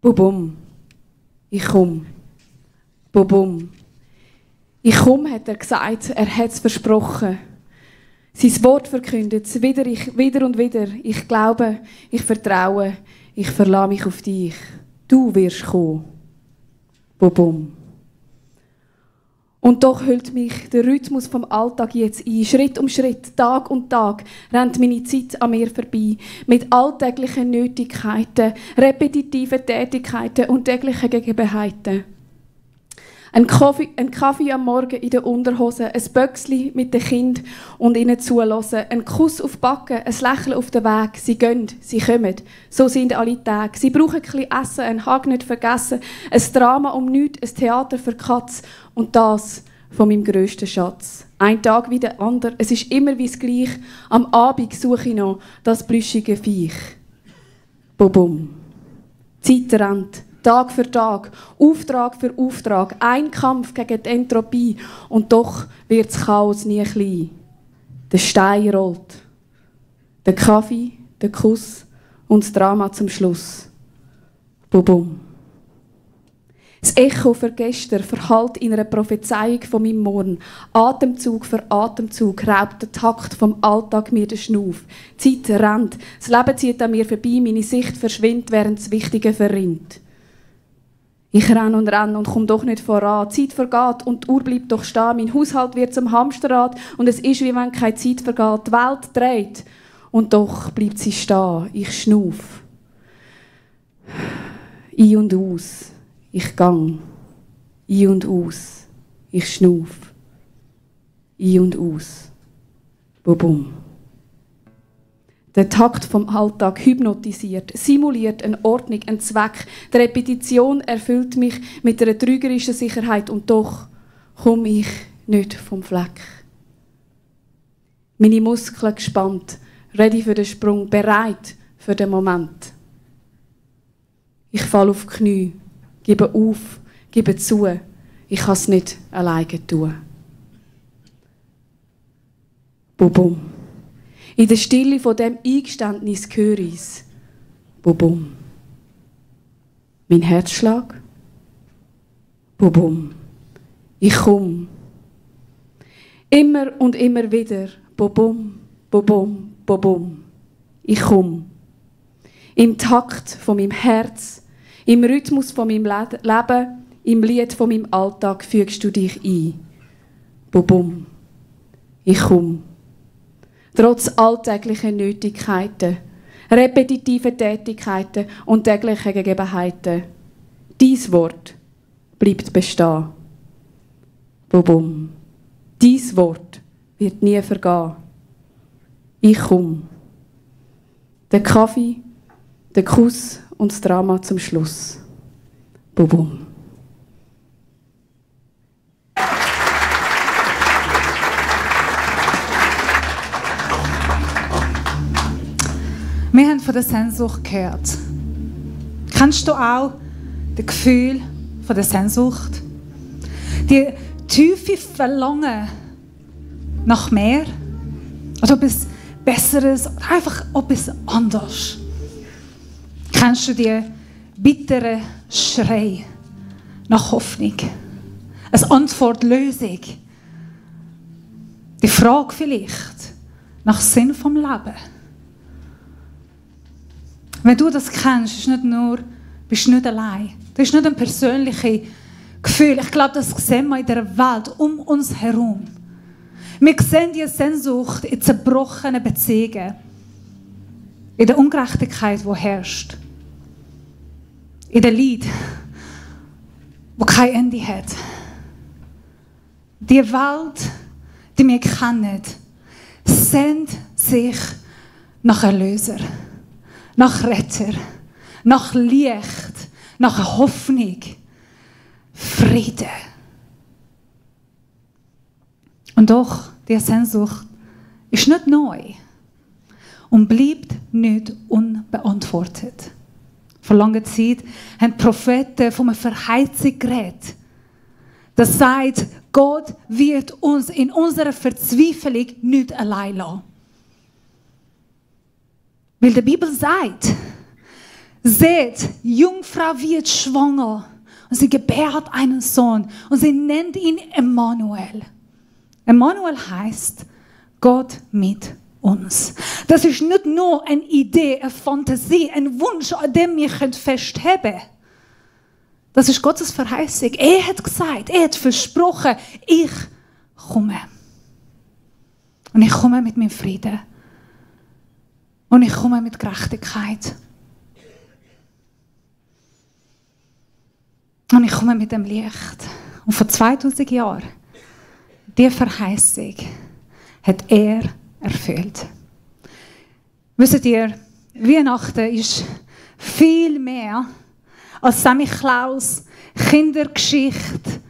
Bubum, ich komme. Bubum. Ich komme, hat er gesagt, er hat es versprochen. Sein Wort verkündet es wieder und wieder. Ich glaube, ich vertraue, ich verlasse mich auf dich. Du wirst kommen. Bubum. Und doch hüllt mich der Rhythmus vom Alltag jetzt ein. Schritt um Schritt, Tag um Tag rennt meine Zeit an mir vorbei. Mit alltäglichen Nötigkeiten, repetitiven Tätigkeiten und täglichen Gegebenheiten. Ein Kaffee am Morgen in der Unterhose, ein Böckli mit den Kindern und ihnen zuhören, ein Kuss auf die Backen, ein Lächeln auf den Weg. Sie gehen, sie kommen. So sind alle Tage. Sie brauchen ein bisschen Essen, einen Hag nicht vergessen, ein Drama um nichts, ein Theater für die Katz und das von meinem grössten Schatz. Ein Tag wie der andere, es ist immer wie das Gleiche. Am Abend suche ich noch das plüschige Viech. Bubum. Die Zeit rennt. Tag für Tag, Auftrag für Auftrag, ein Kampf gegen die Entropie und doch wird das Chaos nie klein. Der Stein rollt. Der Kaffee, der Kuss und das Drama zum Schluss. Bubum. Das Echo für gestern verhallt in einer Prophezeiung von meinem Morgen. Atemzug für Atemzug raubt der Takt vom Alltag mir den Schnuff. Die Zeit rennt, das Leben zieht an mir vorbei, meine Sicht verschwindet, während das Wichtige verrinnt. Ich renne und komme doch nicht voran. Die Zeit vergeht und die Uhr bleibt doch stehen. Mein Haushalt wird zum Hamsterrad und es ist, wie wenn keine Zeit vergeht. Die Welt dreht und doch bleibt sie stehen. Ich schnuff. Ein und aus. Ich gang. Ein und aus. Ich schnuff. Ein und aus. Bubum. Der Takt vom Alltag hypnotisiert, simuliert eine Ordnung, einen Zweck. Die Repetition erfüllt mich mit einer trügerischen Sicherheit und doch komme ich nicht vom Fleck. Meine Muskeln gespannt, ready für den Sprung, bereit für den Moment. Ich falle auf die Knie, gebe auf, gebe zu, ich kann es nicht alleine tun. Bubum. In der Stille von dem Eingeständnis höre ich es. Bubum. Mein Herzschlag. Bubum. Ich komme. Immer und immer wieder. Bubum, bubum, bubum. Ich komme. Im Takt von meinem Herz, im Rhythmus von meinem Leben, im Lied von meinem Alltag fügst du dich ein. Bubum. Ich komme. Trotz alltäglicher Nötigkeiten, repetitiven Tätigkeiten und täglichen Gegebenheiten. Dies Wort bleibt bestehen. Bubum. Dies Wort wird nie vergehen. Ich komme. Der Kaffee, der Kuss und das Drama zum Schluss. Bubum. Wir haben von der Sehnsucht gehört. Kennst du auch das Gefühl von der Sehnsucht? Die tiefe Verlangen nach mehr? Oder etwas Besseres? Oder einfach etwas anderes? Kennst du die bitteren Schrei nach Hoffnung? Eine Antwort, Lösung? Die Frage vielleicht nach Sinn vom Leben? Wenn du das kennst, bist du nicht allein. Das ist nicht ein persönliches Gefühl. Ich glaube, das sehen wir in der Welt um uns herum. Wir sehen die Sehnsucht in zerbrochenen Beziehungen, in der Ungerechtigkeit, die herrscht, in der Leid, die kein Ende hat. Die Welt, die wir kennen, sehnt sich nach Erlöser. Nach Retter, nach Licht, nach Hoffnung, Frieden. Und doch, diese Sehnsucht ist nicht neu und bleibt nicht unbeantwortet. Vor langer Zeit haben die Propheten von einer Verheißung geredet. Das sagt, Gott wird uns in unserer Verzweiflung nicht allein lassen. Weil die Bibel sagt, Seht, Jungfrau wird schwanger und sie gebärt einen Sohn und sie nennt ihn Emmanuel. Emmanuel heißt Gott mit uns. Das ist nicht nur eine Idee, eine Fantasie, ein Wunsch, an dem wir festhalten können. Das ist Gottes Verheißung. Er hat gesagt, er hat versprochen, ich komme. Und ich komme mit meinem Frieden. Und ich komme mit Gerechtigkeit. Und ich komme mit dem Licht. Und vor 2000 Jahren, diese Verheißung hat er erfüllt. Wisst ihr, Weihnachten ist viel mehr als Samichlaus, Kindergeschichte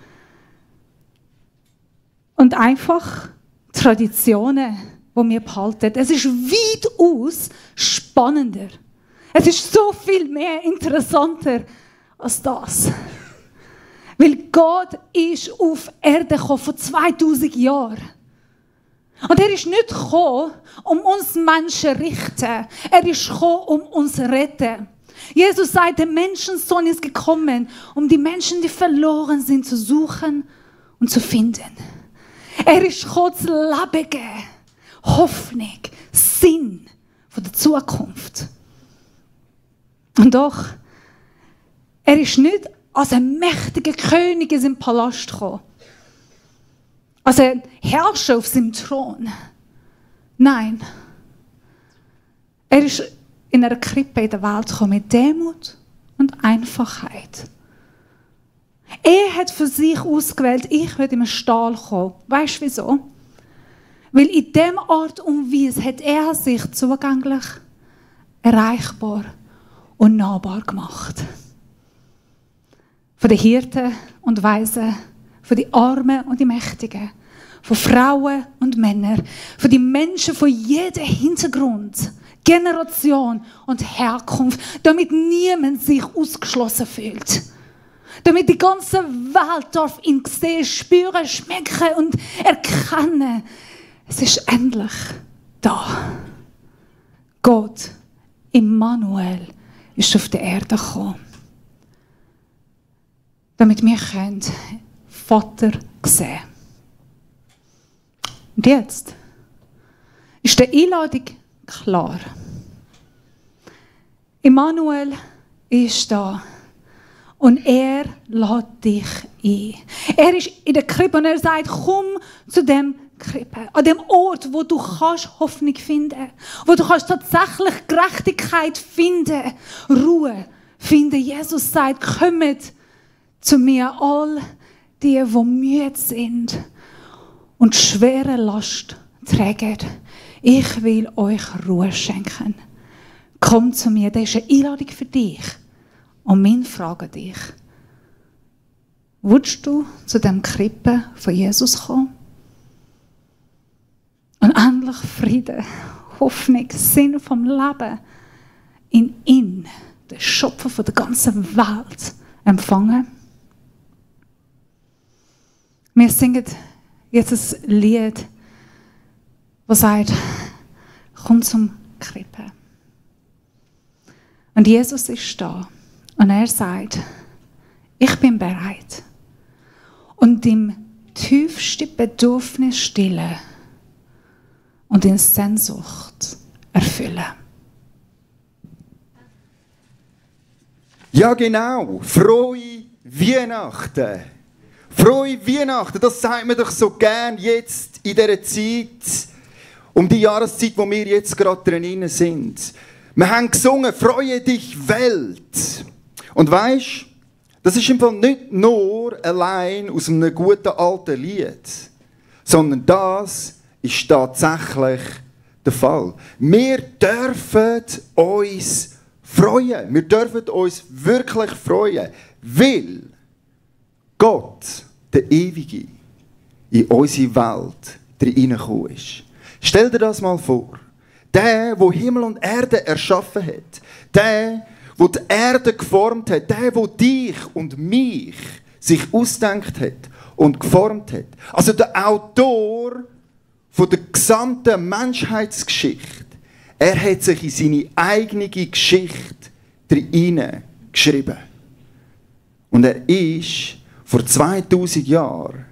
und einfach Traditionen, die wir behalten. Es ist weitaus spannender. Es ist so viel mehr interessanter als das. Weil Gott ist auf Erde gekommen vor 2000 Jahren. Und er ist nicht gekommen, um uns Menschen zu richten. Er ist gekommen, um uns zu retten. Jesus sagt, der Menschensohn ist gekommen, um die Menschen, die verloren sind, zu suchen und zu finden. Er ist gekommen, zu Leben geben, Hoffnung, Sinn von der Zukunft. Und doch, er ist nicht als ein mächtiger König in seinen Palast gekommen, als ein Herrscher auf seinem Thron. Nein, er ist in einer Krippe in der Welt gekommen mit Demut und Einfachheit. Er hat für sich ausgewählt, ich will in einen Stall kommen. Weißt du wieso? Weil in dem Art und Weise hat er sich zugänglich, erreichbar und nahbar gemacht. Von den Hirten und Weisen, von den Armen und den Mächtigen, von Frauen und Männern, von den Menschen von jedem Hintergrund, Generation und Herkunft, damit niemand sich ausgeschlossen fühlt. Damit die ganze Welt darf ihn sehen, spüren, schmecken und erkennen. Es ist endlich da. Gott, Immanuel, ist auf die Erde gekommen. Damit wir Vater sehen können. Und jetzt ist die Einladung klar. Immanuel ist da. Und er lädt dich ein. Er ist in der Krippe und er sagt, komm zu dem Krippe. An dem Ort, wo du kannst Hoffnung finden. Wo du kannst tatsächlich Gerechtigkeit finden. Ruhe finden. Jesus sagt, kommt zu mir, all die müde sind und schwere Last tragen. Ich will euch Ruhe schenken. Komm zu mir, das ist eine Einladung für dich. Und meine Frage dich, willst du zu dem Krippe von Jesus kommen? Und endlich Frieden, Hoffnung, Sinn vom Leben in ihn, den Schöpfer von der ganzen Welt, empfangen? Wir singen jetzt ein Lied, das sagt, komm zum Krippe. Und Jesus ist da. Und er sagt, ich bin bereit. Und im tiefsten Bedürfnis stillen und in Sehnsucht erfüllen. Ja, genau. Frohe Weihnachten. Frohe Weihnachten, das sagt man doch so gern jetzt in dieser Zeit, um die Jahreszeit, wo wir jetzt gerade drin sind. Wir haben gesungen, freue dich Welt. Und weisst, das ist im Fall nicht nur allein aus einem guten alten Lied, sondern das ist tatsächlich der Fall. Wir dürfen uns freuen. Wir dürfen uns wirklich freuen, weil Gott, der Ewige, in unsere Welt hineingekommen ist. Stell dir das mal vor. Der Himmel und Erde erschaffen hat. Der die Erde geformt hat. Der dich und mich sich ausgedacht hat und geformt hat. Also der Autor von der gesamten Menschheitsgeschichte. Er hat sich in seine eigene Geschichte drin geschrieben. Und er ist vor 2000 Jahren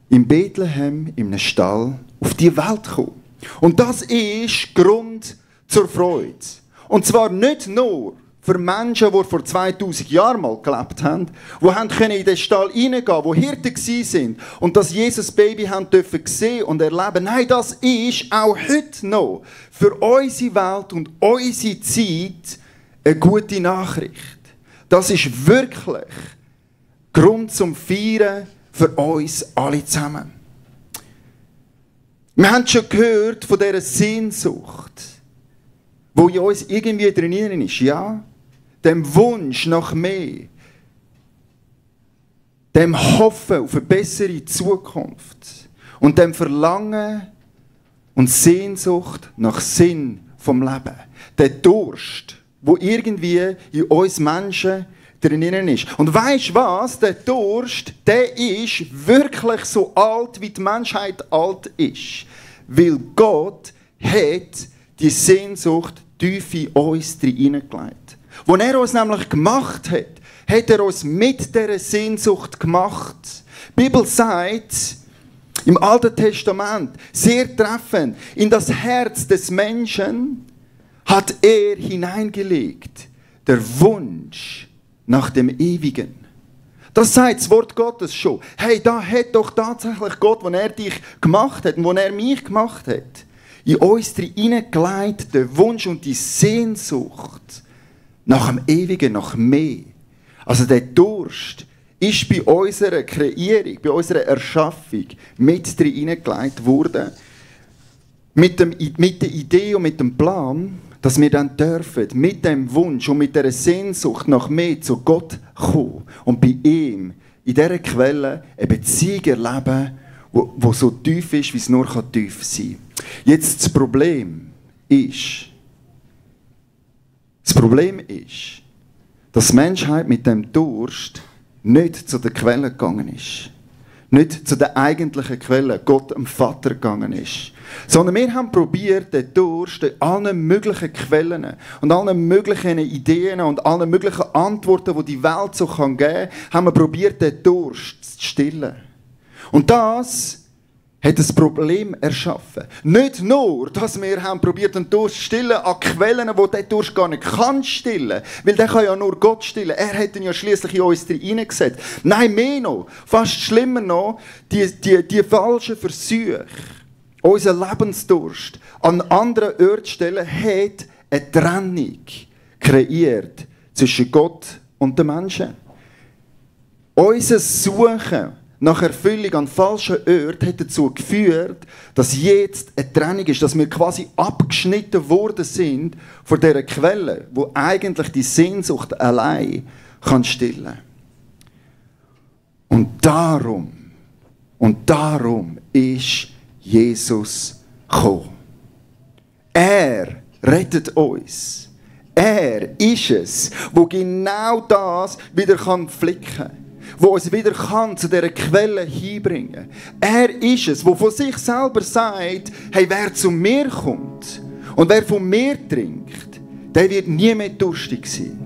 in Bethlehem, in einem Stall, auf die Welt gekommen. Und das ist Grund zur Freude. Und zwar nicht nur für Menschen, die vor 2000 Jahren mal gelebt haben, die in den Stall reingehen konnten, die Hirten waren und das Jesus-Baby dürfen sehen und erleben. Nein, das ist auch heute noch für unsere Welt und unsere Zeit eine gute Nachricht. Das ist wirklich Grund zum Feiern für uns alle zusammen. Wir haben schon gehört von dieser Sehnsucht, die in uns irgendwie drin ist, ja? Dem Wunsch nach mehr, dem Hoffen auf eine bessere Zukunft und dem Verlangen und Sehnsucht nach Sinn vom Leben. Der Durst, wo irgendwie in uns Menschen drinnen ist. Und weisst was? Der Durst, der ist wirklich so alt, wie die Menschheit alt ist. Weil Gott hat die Sehnsucht tief in uns hineingelegt. Als er uns nämlich gemacht hat, hat er uns mit dieser Sehnsucht gemacht. Die Bibel sagt im Alten Testament sehr treffend, in das Herz des Menschen hat er hineingelegt, der Wunsch nach dem Ewigen. Das sagt das Wort Gottes schon. Hey, da hat doch tatsächlich Gott, als er dich gemacht hat und als er mich gemacht hat, in uns hineingelegt, den Wunsch und die Sehnsucht nach dem Ewigen, nach mehr. Also der Durst ist bei unserer Kreierung, bei unserer Erschaffung mit hineingelegt worden. Mit der Idee und mit dem Plan, dass wir dann dürfen, mit dem Wunsch und mit der Sehnsucht nach mehr zu Gott kommen und bei ihm in dieser Quelle eine Beziehung erleben, die so tief ist, wie es nur tief sein kann. Jetzt das Problem ist, dass die Menschheit mit dem Durst nicht zu der Quelle gegangen ist. Nicht zu der eigentlichen Quelle, Gott, dem Vater, gegangen ist. Sondern wir haben probiert, den Durst in allen möglichen Quellen und allen möglichen Ideen und allen möglichen Antworten, die die Welt so geben kann, haben wir probiert, den Durst zu stillen. Und das hat ein Problem erschaffen. Nicht nur, dass wir haben probiert, den Durst zu stillen an Quellen, wo der Durst gar nicht kann stillen, weil der kann ja nur Gott stillen. Er hat ihn ja schliesslich in uns hineingesetzt. Nein, mehr noch, fast schlimmer noch, die falschen Versuche, unseren Lebensdurst an anderen Orten zu stellen, hat eine Trennung kreiert zwischen Gott und den Menschen. Unser Suchen nach Erfüllung an falschen Orten hat dazu geführt, dass jetzt eine Trennung ist, dass wir quasi abgeschnitten worden sind von dieser Quelle, wo eigentlich die Sehnsucht allein kann stillen. Und darum ist Jesus gekommen. Er rettet uns. Er ist es, wo genau das wieder flicken kann. Wo uns wieder zu dieser Quelle hinbringen kann. Er ist es, der von sich selber sagt, hey, wer zu mir kommt und wer von mir trinkt, der wird nie mehr durstig sein.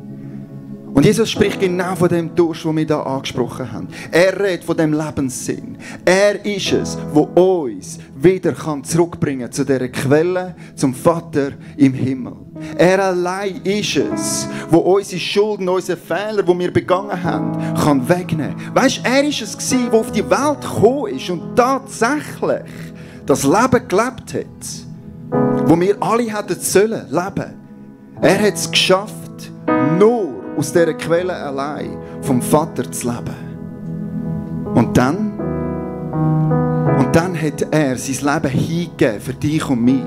Und Jesus spricht genau von dem Durst, den wir hier angesprochen haben. Er redet von dem Lebenssinn. Er ist es, der uns wieder zurückbringen kann zu dieser Quelle, zum Vater im Himmel. Er allein ist es, der unsere Schulden, unsere Fehler, die wir begangen haben, kann wegnehmen kann. Weisst du, er ist es, der auf die Welt gekommen ist und tatsächlich das Leben gelebt hat, das wir alle hätten sollen leben. Er hat es geschafft, nur aus dieser Quelle allein vom Vater zu leben. Und dann hat er sein Leben hingegeben für dich und mich,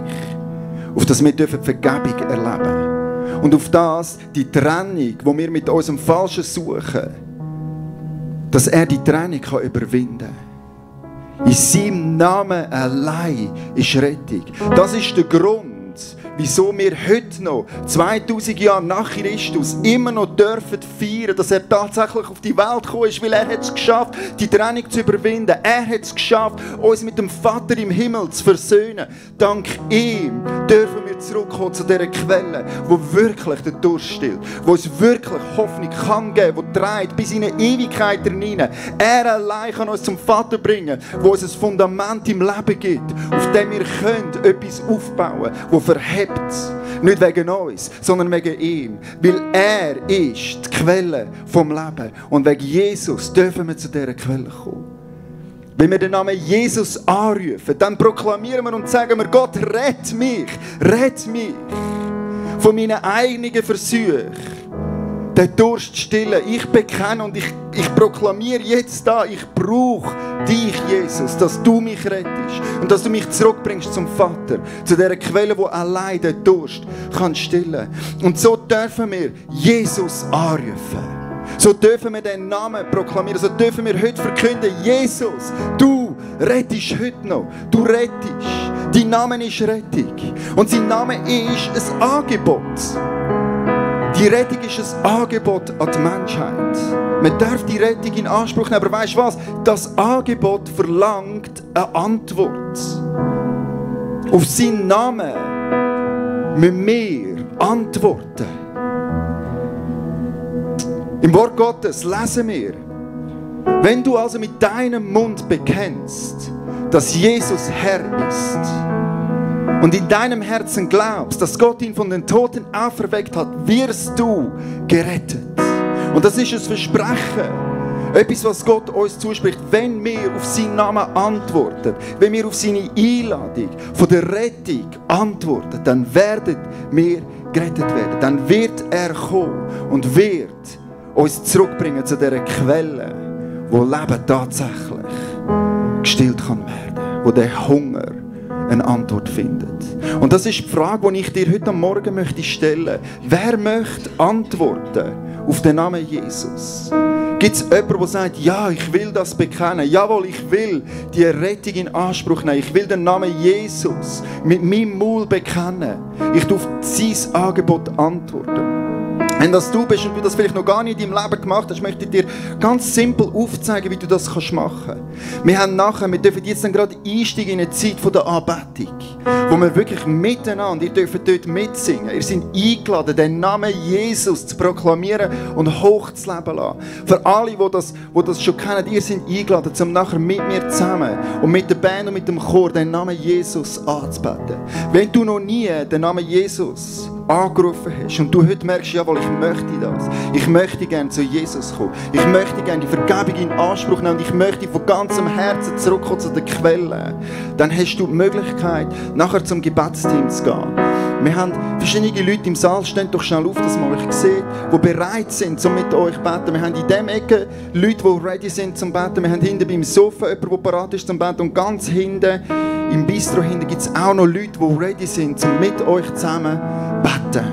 auf das wir Vergebung erleben dürfen. Und auf das die Trennung, die wir mit unserem Falschen suchen, dass er die Trennung überwinden kann. In seinem Namen allein ist Rettung. Das ist der Grund, wieso wir heute noch, 2000 Jahre nach Christus, immer noch dürfen feiern, dass er tatsächlich auf die Welt gekommen ist, weil er hat es geschafft, die Trennung zu überwinden. Er hat es geschafft, uns mit dem Vater im Himmel zu versöhnen. Dank ihm dürfen wir zurückkommen zu dieser Quelle, die wirklich den Durst stillt, die uns wirklich Hoffnung kann geben, die trägt bis in eine Ewigkeit hinein. Er allein kann uns zum Vater bringen, wo uns ein Fundament im Leben gibt, auf dem wir etwas aufbauen können, das verhebt. Nicht wegen uns, sondern wegen ihm. Weil er ist die Quelle vom Leben. Und wegen Jesus dürfen wir zu dieser Quelle kommen. Wenn wir den Namen Jesus anrufen, dann proklamieren wir und sagen wir, Gott, rett mich von meinen eigenen Versuchen, den Durst stillen. Ich bekenne und ich proklamiere jetzt da, ich brauche dich, Jesus, dass du mich rettest und dass du mich zurückbringst zum Vater, zu dieser Quelle, wo allein den Durst kann stillen. Und so dürfen wir Jesus anrufen. So dürfen wir den Namen proklamieren, so dürfen wir heute verkünden, Jesus, du rettest heute noch, du rettest. Dein Name ist Rettung und sein Name ist ein Angebot. Die Rettung ist ein Angebot an die Menschheit. Man darf die Rettung in Anspruch nehmen, aber weisst du was? Das Angebot verlangt eine Antwort. Auf seinen Namen müssen wir antworten. Im Wort Gottes lesen wir, wenn du also mit deinem Mund bekennst, dass Jesus Herr ist und in deinem Herzen glaubst, dass Gott ihn von den Toten auferweckt hat, wirst du gerettet. Und das ist ein Versprechen. Etwas, was Gott uns zuspricht, wenn wir auf seinen Namen antworten, wenn wir auf seine Einladung von der Rettung antworten, dann werden wir gerettet werden. Dann wird er kommen und wird uns zurückbringen zu dieser Quelle, wo Leben tatsächlich gestillt kann werden, wo der Hunger eine Antwort findet. Und das ist die Frage, die ich dir heute Morgen möchte stellen. Wer möchte antworten auf den Namen Jesus? Gibt es jemanden, der sagt, ja, ich will das bekennen, jawohl, ich will die Rettung in Anspruch nehmen, ich will den Namen Jesus mit meinem Mund bekennen. Ich darf sein Angebot antworten. Wenn das du bist und du das vielleicht noch gar nicht in deinem Leben gemacht hast, möchte ich dir ganz simpel aufzeigen, wie du das machen kannst. Wir dürfen jetzt dann gerade einsteigen in eine Zeit der Anbetung, wo wir wirklich miteinander, ihr dürft dort mitsingen, ihr seid eingeladen, den Namen Jesus zu proklamieren und hoch zu leben lassen. Für alle, die das schon kennen, ihr seid eingeladen, um nachher mit mir zusammen und mit der Band und mit dem Chor den Namen Jesus anzubeten. Wenn du noch nie den Namen Jesus angerufen hast und du heute merkst, jawohl, ich möchte das. Ich möchte gerne zu Jesus kommen. Ich möchte gerne die Vergebung in Anspruch nehmen und ich möchte von ganzem Herzen zurückkommen zu der Quelle. Dann hast du die Möglichkeit, nachher zum Gebetsteam zu gehen. Wir haben verschiedene Leute im Saal, steht doch schnell auf, dass man euch sieht, die bereit sind, um mit euch zu beten. Wir haben in dieser Ecke Leute, die ready sind zum Beten. Wir haben hinten beim Sofa jemanden, der bereit ist zum Beten. Und ganz hinten, im Bistro hinten, gibt es auch noch Leute, die ready sind, um mit euch zusammen zu beten.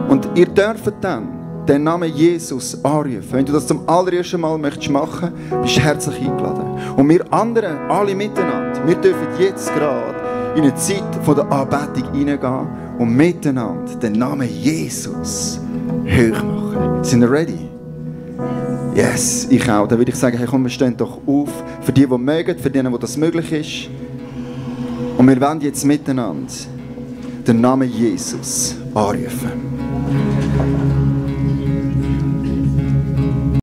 Und ihr dürft dann den Namen Jesus anrufen. Wenn du das zum allerersten Mal möchtest machen, bist du herzlich eingeladen. Und wir anderen, alle miteinander, wir dürfen jetzt gerade in eine Zeit der Anbetung hineingehen und miteinander den Namen Jesus hoch machen. Sind wir ready? Yes, ich auch. Dann würde ich sagen, hey, komm, wir stehen doch auf. Für die mögen, für die, wo das möglich ist. Und wir wollen jetzt miteinander den Namen Jesus anrufen.